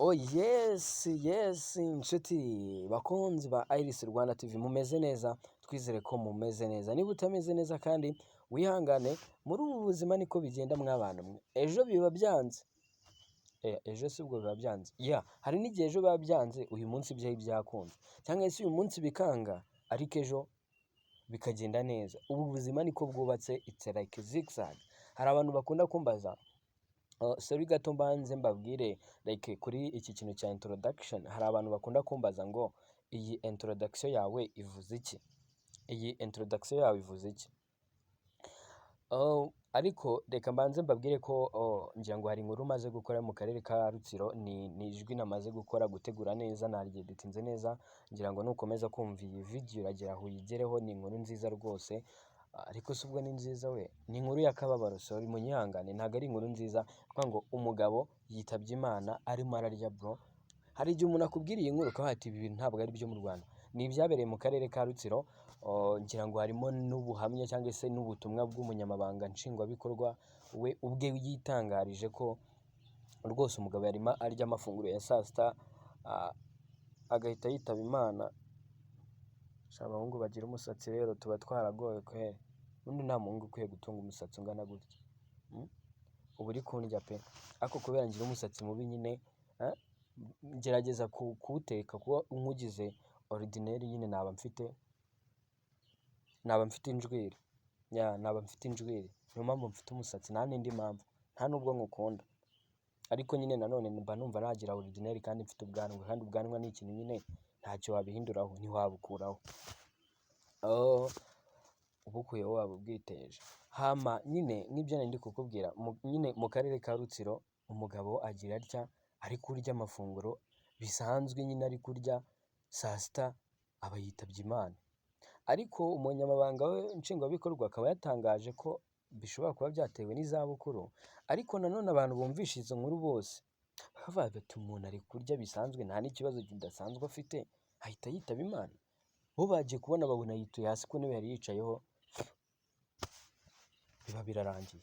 Oh yes, inshuti bakunzi ba Iris Rwanda TV, mumeze neza? Twizere ko mumeze neza. Niba utameze neza kandi wihangane, muri ubu buzima niko bigenda mw'abantu mwe. Ejo biba byanze. Ejo si ubwo biba byanze. Yeah, hari n'igihe ejo biba byanze, uyu munsi byari byakunze. Cyangwa se uyu munsi bikanga, ariko ejo bikagenda neza. Ubu buzima niko bwubatse, it's like zigzag. Hari abantu bakunda kumbaza. Sorry gato, mbanze mbabwire like kuri iki kintu cya introduction. Hari abantu bakunda kumbaza ngo iyi introduction yawe ivuze iki? Iyi introduction yawe ivuze iki? Oh, ariko reka mbanze mbabwire ko, oh, ngira ngo hari inkuru maze gukora mu karere ka Rutsiro. Ni ijwi namaze gukora, gutegura neza, naryeditinze neza. Ngira ngo nukomeza kumva iyi video uragera aho uyigereho. Ni inkuru nziza rwose, ariko si ubwo ni nziza we, ni inkuru y'akababaro. Sorry, munyihangane, ntabwo ari inkuru nziza. Kuvuga ngo umugabo yitabye Imana arimo ararya, bro. Hari igihe umuntu akubwira iyi nkuru ukavuga ati ibi bintu ntabwo ari byo mu Rwanda. Ni ibyabereye mu karere ka Rutsiro. Oh, ngira ngo harimo n'ubuhamya cyangwa se n'ubutumwa bw'umunyamabanga nshingwabikorwa, we ubwe yitangarije ko rwose umugabo yarimo arya amafunguro ya saa sita, agahita yitaba Imana. Sha, abahungu bagira umusatsi rero tuba twaragowe kweri. Ubundi nta muhungu ukwiye gutunga umusatsi ungana gutya. Uba uri kundya pe! Ariko kubera ngira umusatsi mubi nyine, ngerageza kuwuteka, kuba nkugize ordinaire nyine naba mfite injwiri. Yeah, naba mfite injwiri. Niyo mpamvu mfite umusatsi, nta n'indi mpamvu. Nta nubwo nkukunda. Ariko nyine nanone mba numva nagira ordinaire kandi mfite ubwanwa, kandi ubwanwa ni ikintu nyine ntacyo wabihinduraho, ntiwabukuraho. Oh, ubukuyeho waba ubwiteje. Hama nyine nk'ibyo nari ndi kukubwira, nyine mu karere ka Rutsiro umugabo agira atya ari kurya amafunguro bisanzwe nyine, ari kurya saa sita, aba yitabye Imana. Ariko umunyamabanga we nshingwabikorwa akaba yatangaje ko bishobora kuba byatewe n'izabukuru. Ariko nanone abantu bumvishe izo nkuru bose baravuga bati umuntu ari kurya bisanzwe, nta n'ikibazo kidasanzwe afite, ahita yitaba Imana. Bo bagiye kubona babona yituye hasi ku ntebe yari yicayeho, biba birarangiye,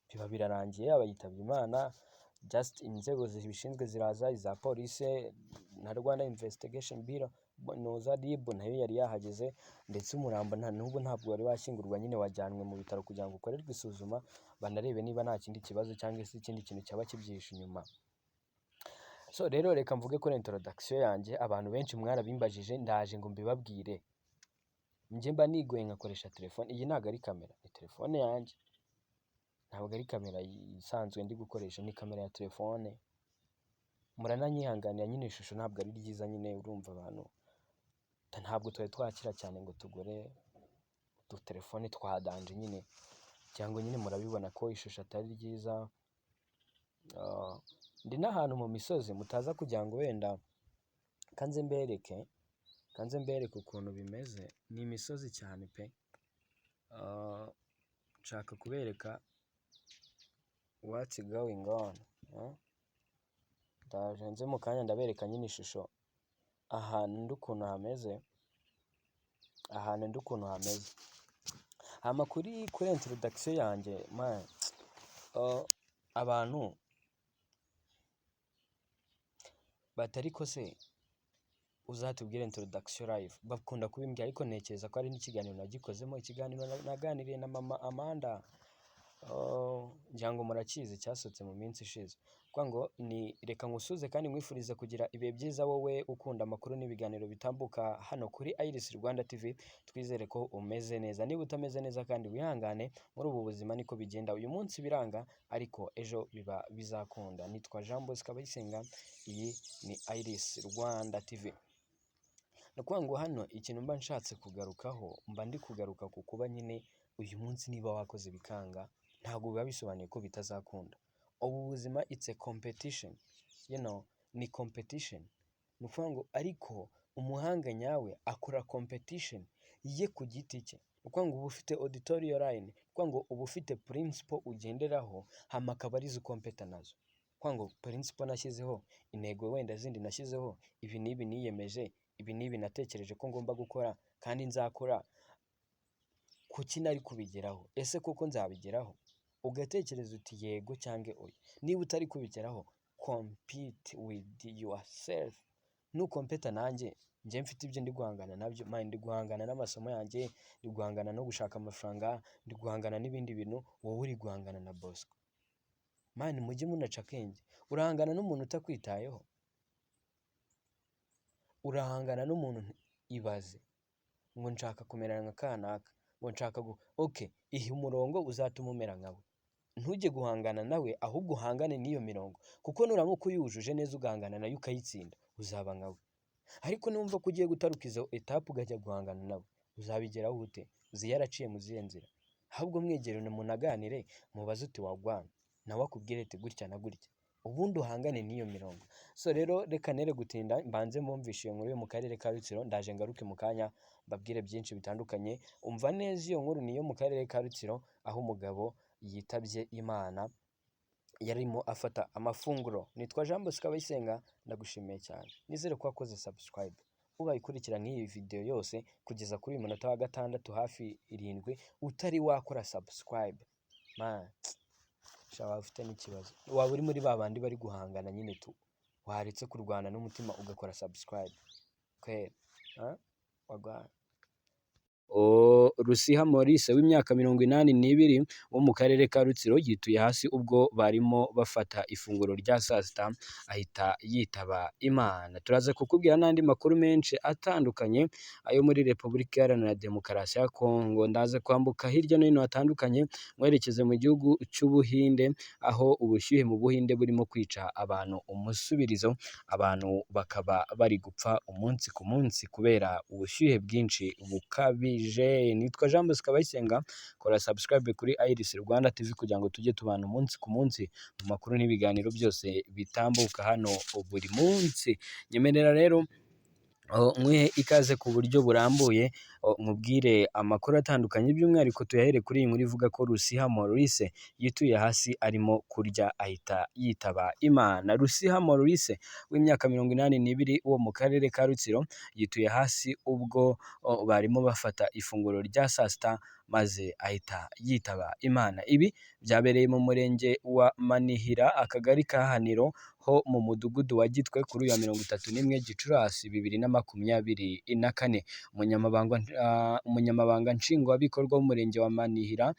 biba birarangiye, aba yitabye Imana. Just inzego zibishinzwe ziraza, iza polisi na Rwanda Investigation Bureau, noza RIB nayo yari yahageze, ndetse umurambo nta n'ubu ntabwo wari washyingurwa nyine, wajyanwe mu bitaro kugira ngo ukorerwe isuzuma, banarebe niba nta kindi kibazo cyangwa se ikindi kintu cyaba kibyihishe inyuma. So rero reka mvuge kuri introduction yanjye. Abantu benshi mwarabimbajije, ndaje ngo mbibabwire. Njye mba nigoye nkakoresha telefone, iyi ntabwo ari kamera, ni telefone yanjye, ntabwo ari kamera isanzwe ndi gukoresha, ni kamera ya telefone. Murananyihanganira nyine, ishusho ntabwo ari ryiza nyine, urumva abantu ntabwo twari twakira cyane ngo tugure udutelefone twa danger nyine, cyangwa nyine murabibona ko ishusho atari ryiza. Ndi n'ahantu mu misozi, mutaza kugira ngo wenda kanze mbereke ukuntu bimeze, ni imisozi cyane pe. Nshaka kubereka what's going on. Ndaje nze mu kanya ndabereka nyine ishusho ahantu ndi ukuntu hameze, ahantu ndi ukuntu hameze. Hama kuri introduction yanjye, man, abantu bati ariko se uzatubwire introduction live, bakunda kubimbwira, ariko ntekereza ko hari n'ikiganiro nagikozemo, ikiganiro naganiriye na mama Amanda. Ngira ngo murakizi, cyasohotse mu minsi ishize. Kuvuga ngo ni reka nkusuze kandi nkwifurize kugira ibihe byiza, wowe ukunda amakuru n'ibiganiro bitambuka hano kuri Iris Rwanda TV. Twizere ko umeze neza. Niba utameze neza kandi wihangane, muri ubu buzima niko bigenda, uyu munsi biranga ariko ejo biba bizakunda. Nitwa Jean Bosco Abayisenga, iyi ni Iris Rwanda TV. Ni ukuvuga ngo hano ikintu mba nshatse kugarukaho, mba ndi kugaruka ku kuba nyine uyu munsi niba wakoze bikanga, ntabwo biba bisobanuye ko bitazakunda. Ubu buzima it's a competition, ni competition. Ni ukuvuga ngo ariko umuhanga nyawe akora competition ye ku giti cye. Ni ukuvuga ngo uba ufite editorial line, ni ukuvuga ngo uba ufite principle ugenderaho, hama akaba arizo ukompeta nazo. Ni ukuvuga ngo principle nashyizeho, intego wenda zindi nashyizeho, ibi n'ibi niyemeje, ibi n'ibi natekereje ko ngomba gukora kandi nzakora, kuki nari kubigeraho? Ese koko nzabigeraho? Ugatekereza uti yego cyangwa oya. Niba utari kubigeraho, Compete with yourself. Nukompeta nanjye, njye mfite ibyo ndi guhangana nabyo man, ndi guhangana n'amasomo yanjye, ndi guhangana no gushaka amafaranga, ndi guhangana n'ibindi bintu, wowe uri guhangana na Bosco. Man, mujye munaca akenge. Urahangana n'umuntu utakwitayeho, urahangana n'umuntu, ibaze ngo nshaka kumera nka kanaka, ngo nshaka okay, ihe umurongo uzatuma umera nkawe. Ntujye guhangana nawe, ahubwo uhangane n'iyo mirongo, kuko nuramuka uyujuje neza, ugahangana nayo ukayitsinda, uzaba nkawe. Ariko numva ko ugiye gutaruka izo étape ukajya guhangana nawe, uzabigeraho ute? Uzi yaraciye mu zihe nzira? Ahubwo mwegerane, munaganire, mubaze uti wagwana, nawe akubwire ati gutya na gutya, ubundi uhangane n'iyo mirongo. So rero reka nere gutinda, mbanze mbumvishe iyo nkuru yo mu karere ka Rutsiro. Ndaje ngaruke mu kanya mbabwire byinshi bitandukanye. Umva neza, iyo nkuru ni iyo mu karere ka Rutsiro, aho umugabo yitabye Imana yarimo afata amafunguro. Nitwa Jean Bosco Abayisenga, ndagushimiye cyane, nizere ko wakoze subscribe. Ubaye ukurikira nk'iyi video yose kugeza kuri uyu munota wa 6 hafi 7 utari wakora subscribe, man, sha waba ufite n'ikibazo, waba uri muri ba bandi bari guhangana nyine tu. Waretse kurwana n'umutima ugakora subscribe kweri, ha? Wagwana. Rusiha Maurice w'imyaka 82 wo mu karere ka Rutsiro yituye hasi ubwo barimo bafata ifunguro rya saa sita, ahita yitaba Imana. Turaza kukubwira n'andi makuru menshi atandukanye ayo muri Repubulika Iharanira Demokarasi ya Kongo. Ndaza kwambuka hirya no hino hatandukanye mwerekeze mu gihugu cy'Ubuhinde, aho ubushyuhe mu Buhinde burimo kwica abantu umusubirizo, abantu bakaba bari gupfa umunsi ku munsi kubera ubushyuhe bwinshi bukabije. Nitwa Jean Bosco Abayisenga, kora subscribe kuri Iris Rwanda TV kugira ngo tujye tubana umunsi ku munsi mu makuru n'ibiganiro byose bitambuka hano buri munsi. Nyemerera rero nkwihe ikaze ku buryo burambuye, nkubwire amakuru atandukanye, by'umwihariko tuyahere kuri iyi nkuru ivuga ko Rusiha Maurice yituye hasi arimo kurya ahita yitaba Imana. Rusiha Maurice w'imyaka 82 wo mu karere ka Rutsiro yituye hasi ubwo barimo bafata ifunguro rya saa sita, maze ahita yitaba Imana. Ibi byabereye mu murenge wa Manihira, akagari ka Haniro ho mu mudugudu wa Gitwe, kuri uyu wa 31 Gicurasi 2024. Umunyamabanga Nshingwabikorwa w'umurenge wa Manihira,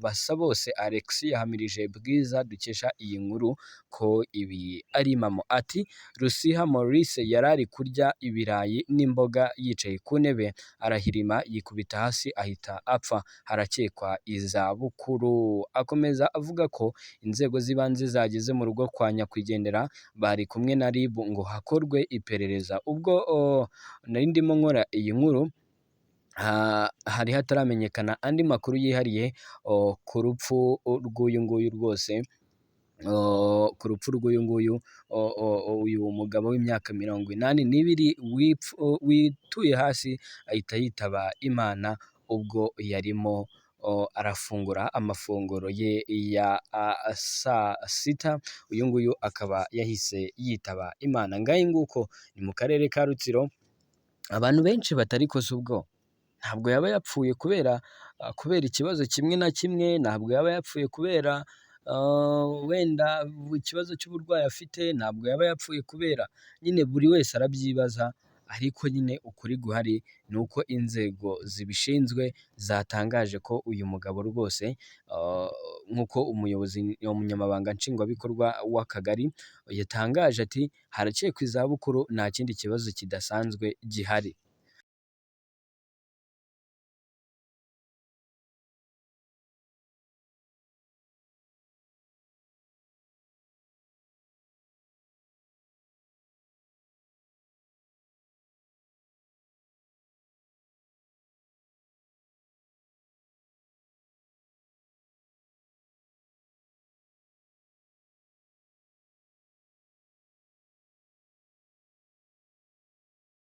Basabose Alex, yahamirije Bwiza dukesha iyi nkuru ko ibi ari impamo. Ati Rusiha Maurice yari ari kurya ibirayi n'imboga yicaye ku ntebe, arahirima yikubita hasi ahita apfa, harakekwa izabukuru. Akomeza avuga ko inzego z'ibanze zageze mu rugo kwa nyakwigendera, bari kumwe na RIB ngo hakorwe iperereza. Ubwo nari ndimo nkora iyi nkuru, hari hataramenyekana andi makuru yihariye ku rupfu rw'uyu nguyu rwose, ku rupfu rw'uyu nguyu, uyu mugabo w'imyaka 82 wituye hasi ahita yitaba Imana ubwo yarimo arafungura amafunguro ye ya saa sita, uyu nguyu akaba yahise yitaba Imana. Ngahe nguko ni mu karere ka Rutsiro, abantu benshi batari koze ubwo ntabwo yaba yapfuye kubera ikibazo kimwe na kimwe, ntabwo yaba yapfuye kubera wenda ikibazo cy'uburwayi afite, ntabwo yaba yapfuye kubera nyine, buri wese arabyibaza, ariko nyine ukuri guhari ni uko inzego zibishinzwe zatangaje ko uyu mugabo rwose, nk'uko umuyobozi, umunyamabanga nshingwabikorwa w'akagari yatangaje, ati harakekwa izabukuru, nta kindi kibazo kidasanzwe gihari.